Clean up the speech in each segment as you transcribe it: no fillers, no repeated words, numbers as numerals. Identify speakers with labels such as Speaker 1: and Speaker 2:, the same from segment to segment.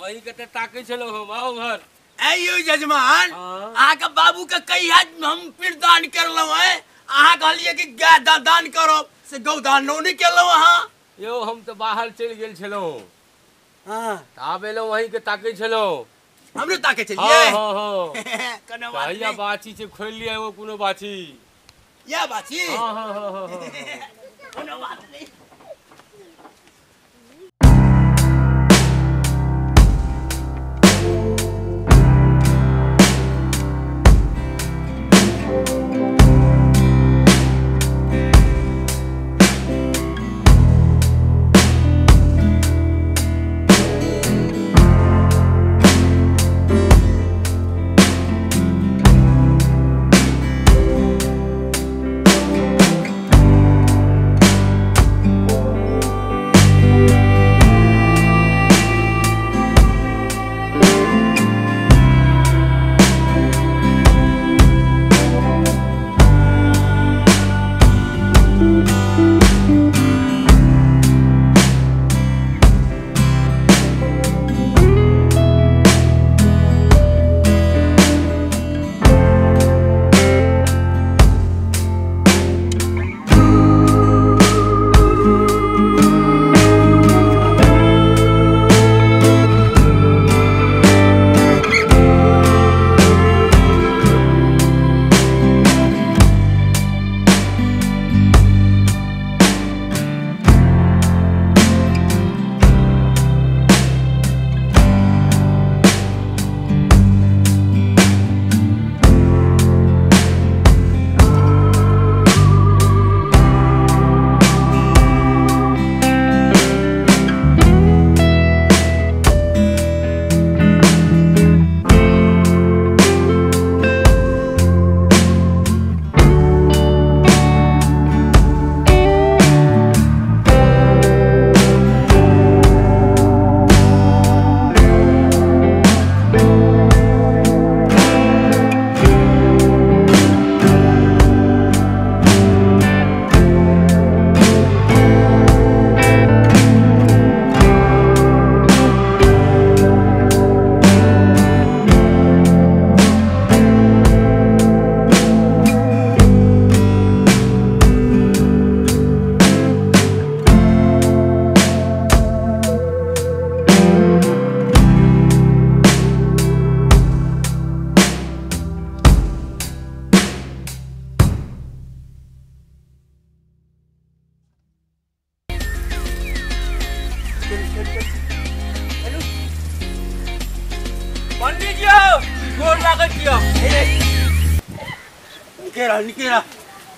Speaker 1: अहीं के त ताकै छलौ हम आउ घर।
Speaker 2: आइयो जजमान, अहाँ के बाबू के कहिया हम पिंडदान करलौ है, अहाँ कहलिए कि गाय दान करो से गौदान नहीं केलौ अहाँ।
Speaker 1: यो हम त बाहर चलि गेल छलौ।
Speaker 2: हां
Speaker 1: आब एलौ अहीं के ताकै छलौ।
Speaker 2: हमरो ताकै छलियै?
Speaker 1: हां हां
Speaker 2: कोनो बात
Speaker 1: नहीं। बाची छै खोलि लिअ एगो कोनो बाची।
Speaker 2: या बाची?
Speaker 1: हां हां हां
Speaker 2: कोनो बात नहीं।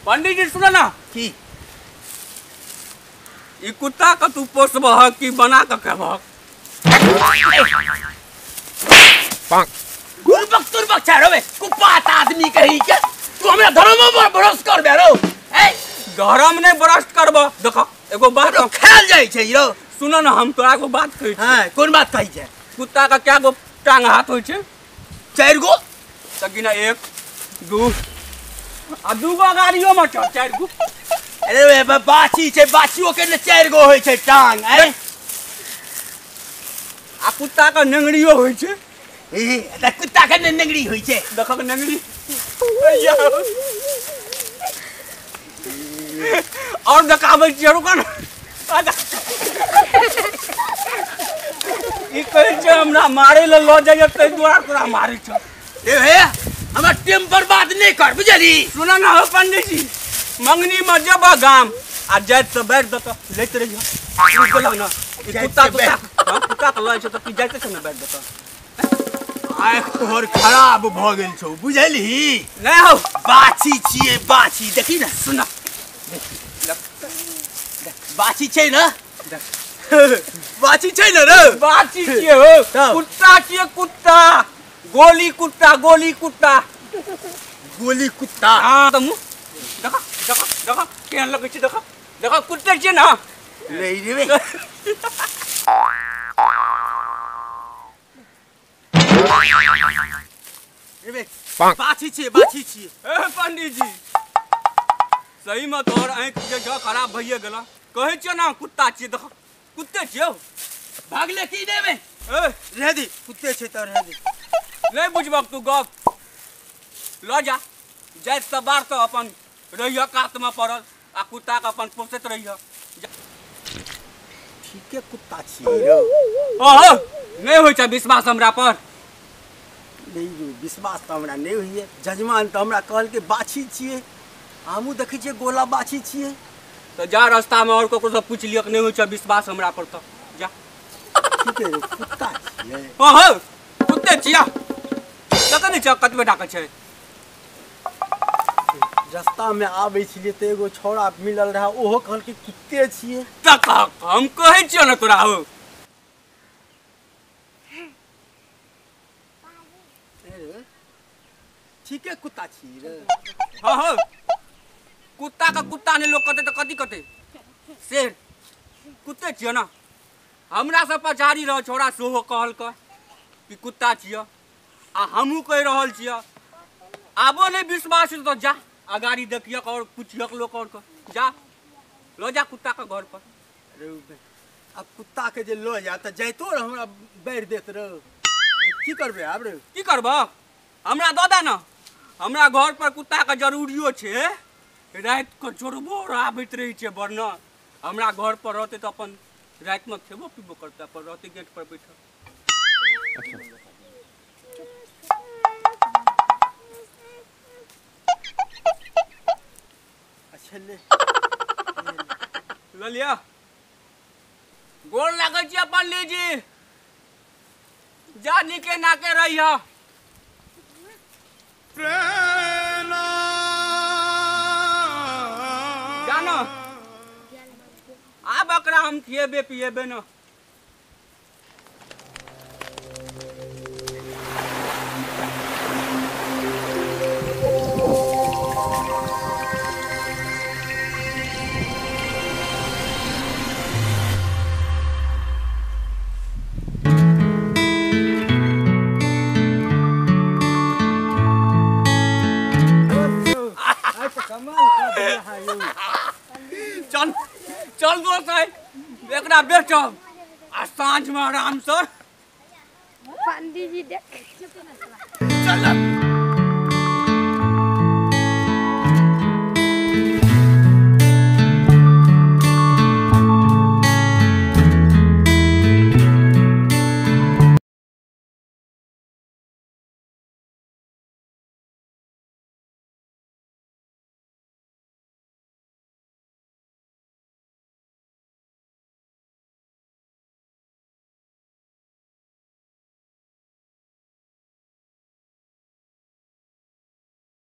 Speaker 3: पंडित जी सुन ना
Speaker 2: की
Speaker 3: ई कुत्ता के तू पोसबह कि बना के खेबह?
Speaker 2: गुरबक तुरबक छै रे कुपात आदमी कही के तू हमरा धर्म पर भरोस कर बे रो। ए
Speaker 3: धर्म नहीं भरोस करबह। देखो एगो बात
Speaker 2: खेल जाय छै रो।
Speaker 3: सुन ना हम तोरा एगो बात कहै छी।
Speaker 2: हां कोन बात कहै छै?
Speaker 3: कुत्ता के कै गो टांग हाथ होय छै?
Speaker 2: 4 गो।
Speaker 3: त गिना 1 2 आ 2 गो गाड़ियो में छौ 4 गो।
Speaker 2: अरे बे बाछी छै, बाछियो के ने 4 गो होय छै टांग। ए
Speaker 3: आ कुत्ता के नेंगड़ियो होय छै।
Speaker 2: ए त कुत्ता के ने नेंगड़ी होय छै।
Speaker 3: देखो के नेंगड़ी और देखाबै छियै रुक न। ई कहै छै हमरा मारै ल ल जाइए तै दुआरे तोरा मारै छौ।
Speaker 2: ए हे हमरा टेम बर्बाद नहीं कर बुझली।
Speaker 3: सुन ना हो पंडित जी, मंगनी में जब गाम आ जाइत से बैठ दत लेत रहियो। बुझलौ ना ई कुत्ता कुत्ता हां कुत्ता के लय छै त की जाइते छै ना बैठ दत।
Speaker 2: आइ तोहर खराब भ गेल छौ बुझलही।
Speaker 3: नहीं हो
Speaker 2: बाछी छिए बाछी। देखी ना
Speaker 3: सुन
Speaker 2: बाछी छै ना, बाछी छै ना रे
Speaker 3: बाछी छिए हो। कुत्ता छिए कुत्ता, गोली कुत्ता, गोली कुत्ता,
Speaker 2: गोली कुत्ता।
Speaker 3: हां त मुंह देखा देखा देखा केहन लगै छै। देखा देखा कुत्ता छिए ना
Speaker 2: रे रे। रे बाछी छिए बाछी छिए।
Speaker 3: ए पंडित जी सही में तोहर आँखि जे छौ खराब भइए गेल। कहै छियौ ना कुत्ता छियै, देख कुत्ते छियौ।
Speaker 2: भागले की देबे?
Speaker 3: ए
Speaker 2: रह दी कुत्ते छै त रह दी
Speaker 3: नहीं बुझबक तू गप ल जा जाइत त बार त अपन रहिय कात में पड़ल आ कुत्ता के अपन पोसैत रहिय।
Speaker 2: ठीके कुत्ता छियै रौ।
Speaker 3: ओहो नहीं होइ छै विश्वास हमरा पर।
Speaker 2: नहीं रो विश्वास त हमरा नहीं होइए। जजमान त हमरा कहलकै बाछी छियै, हमहूँ देखै छियै गोला बाछी छियै।
Speaker 3: तो जा रास्ता में और ककरो से पूछ लियक, नहीं होइ छै विश्वास हमरा पर त जा।
Speaker 2: ठीके रो कुत्ता छियै।
Speaker 3: ओहो कुत्ते छियै देखै नहि छै कतबे टाके छै।
Speaker 2: रास्ता में आबै छलियै तऽ एगो छौड़ा मिलल रहे, ओहो कहलकै कुत्ते छियै।
Speaker 3: तऽ हम कहै छियौ ने तोरा हो।
Speaker 2: ठीके कुत्ता छियै रे।
Speaker 3: हाँ हाँ कुत्ता का कुत्ता नहीं लोग कहते तऽ कथी कहते शेर कुत्ते छियै ना। हमरा सब पछाड़ी रह छौड़ा सेहो कहलकै कि कुत्ता छियै आ हमहूँ कहि रहल छियै। आबो नहीं विश्वास तऽ जा अगाड़ी देखियक और पूछियक लोग और जा ल जा कुत्ता के घर पर।
Speaker 2: अरे अब कुत्ता के जे ल जा तऽ जैतो रह हमरा बैठ देत रह। की करबै आब रे?
Speaker 3: की करबह हमरा दऽ दे ना। हमरा घर पर कुत्ता के जरूरियो छै, राति के चोरबो आबैत रहै छै बरना। हमरा घर पर रहतै तऽ अपन रातिमे खेबो पीबो करतै, अपन रहतै गेट पर बैठल।
Speaker 2: अच्छा ले
Speaker 3: ल लिअ। गोर लागै छी पंडीजी, जा नीके नाके रहिह। जानो आब एकरा हम खिएबे पिएबे न। चल चल दोस्त है एकरा बेचब आ साँझ में आराम से
Speaker 4: पंडीजी देख।
Speaker 3: चल।